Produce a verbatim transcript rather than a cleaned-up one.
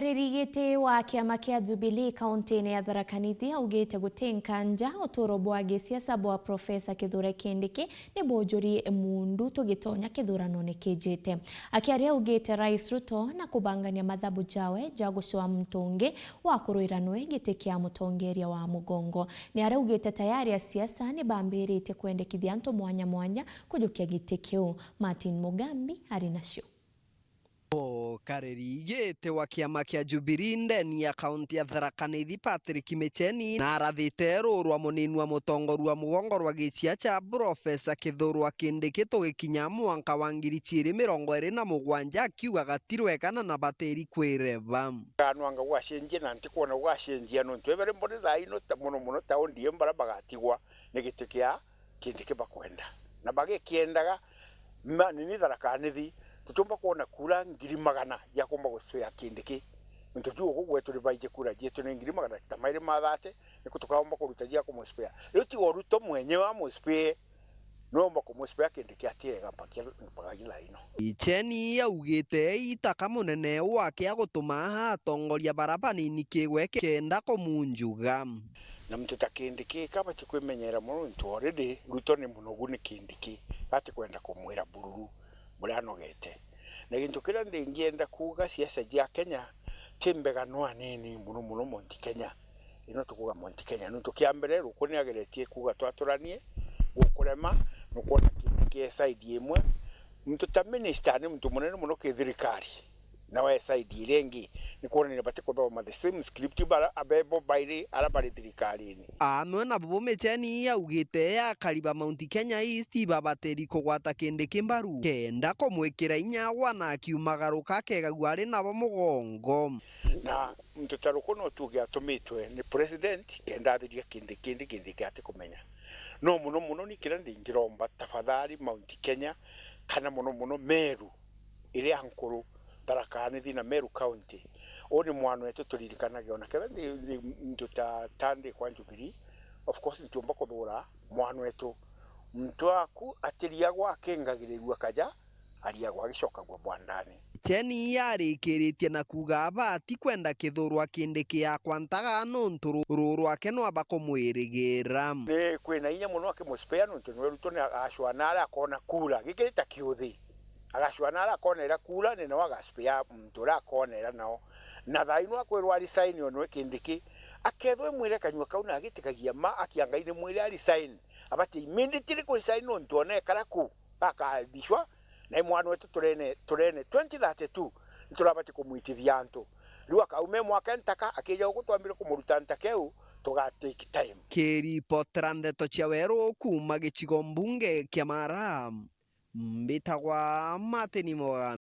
Ririgiti wa kiama kia Jubilee kaunti-ini ya Tharaka Nithi augite guti nkanja uturo bwa gisiasa bwa Professor Kithure Kindiki ni bujuri mundu tugitonya kithuranone kijite. Akiaria augite Rais Ruto na kubangania mathabu jawe ja gucua muntu ungi wa kuruira nwe giti kia mutongeria wa mugongo. Ni araugite tayari asiasa ni bambiritie kwendekithia antu mwanya mwanya kujukia giti kiu. Martin Mugambi ari nacio. Mukariri giti wa kiama kia Jubilee ndeni ya kaunti ya Tharaka Nithi, Patrick Micheni, na arathite ruu rwa munini wa mutongoria wa mugongo rwa giciaca Professor Kithure Kindiki tugikinya mwanka wa ngiri ciiri mirongo iri na mugwanja, akiuga gatirwekana na batiri kwireva. Kanwanga gwacenjia na ntikwona gwacenjia nontu ebere mbone thaa ino ta, mono mono taundi ii mbara bagatigwa ni giti kia Kindiki bakwenda. Na bagikiendaga, ma, nini Tharaka Nithi, tutiumba kwona kura ngiri magana ya kumba guspea Kindiki. Nontu tiu ugu gwetu ni baiji kura cietu ni ngiri magana ta mairi ma thate, niku tukaumba kuruta cia kumuspea. Riu tiga Ruto mwenyewe amuspee, niwe umba kumuspea Kindiki atie ega mpaka, mpaka ila ino. Micheni augite itaka munene wake agutuma atongoria bara banini kigwe kenda kumunjuga. Na muntu ta Kindiki kabati kwimenyera mono, nontu already Ruto ni munogu ni Kindiki, ati kwenda kumwira bururu buria anogete. Na gintu kiria ndingienda kuuga, siasa cia Kenya ti mbega no anini, mono mono Mount Kenya. Ino tukuuga Mount Kenya, nontu kia mbere Ruku ni ageretie kuuga twaturanie gukurema, nukwona Kindiki e side imwe. Muntu ta minister ni muntu munene mono ki thirikari. Nawe side iria ingi, ni kwonania bati kuthoma the same script bara abebo bairi ara bari thirikarini. Amwe na bo Micheni augite akari ba Mount Kenya East babatiri kugwata Kindiki mbaru kenda kumwikira inya wana akiumagaruka akegagua ari nabo mugongo. Na muntu ta Ruku no tuuge atumitwe ni president kenda athiria Kindiki, Kindiki ati kumenya. No mono mono ni kiria ndingiromba tafadhali Mount Kenya, kana mono mono Meru iria nkuru, Tharaka Nithi na Meru County. Uu ni mwana wetu turirikanage, ona kethira ni, ni muntu ta, ta ndi kwa Jubilee, of course ntiumba kuthura mwana wetu. Muntu waku atiriagwa akingagirirua kaja, ariagwa agicokagua bwandani. Micheni arikiritie na kuuga abati kwenda Kithure Kindiki akwantaga nontu ru-, ruu rwake nwaba kumwirigira. Ni kwina inya mono akimuspea nontu niwe Ruto ni agacua na aria akona kura. Giki ni ta kiuthi. Agacua na aria akonera kura, ni nao agaspea muntu uria akonera nao. Na thaa ino akwirwa resign o niwe Kindiki. Akethwa imwire kanyua kau na agitikagia ma, akia Ngai ni mwire a resign. Abati immediately ku resign nontu ona ekara ku, akathicwa, na i mwana wetu turene, turene twenty thirty-two, niturabati kumwitithia antu. Riu akauma mwaka ntaka, akija guku twambire kumuruta ntaka iu, tuga take time. Kiripotera ndeto cia weru kuuma gicigo mbunge kia Mara, mbitagwa Martin Moga.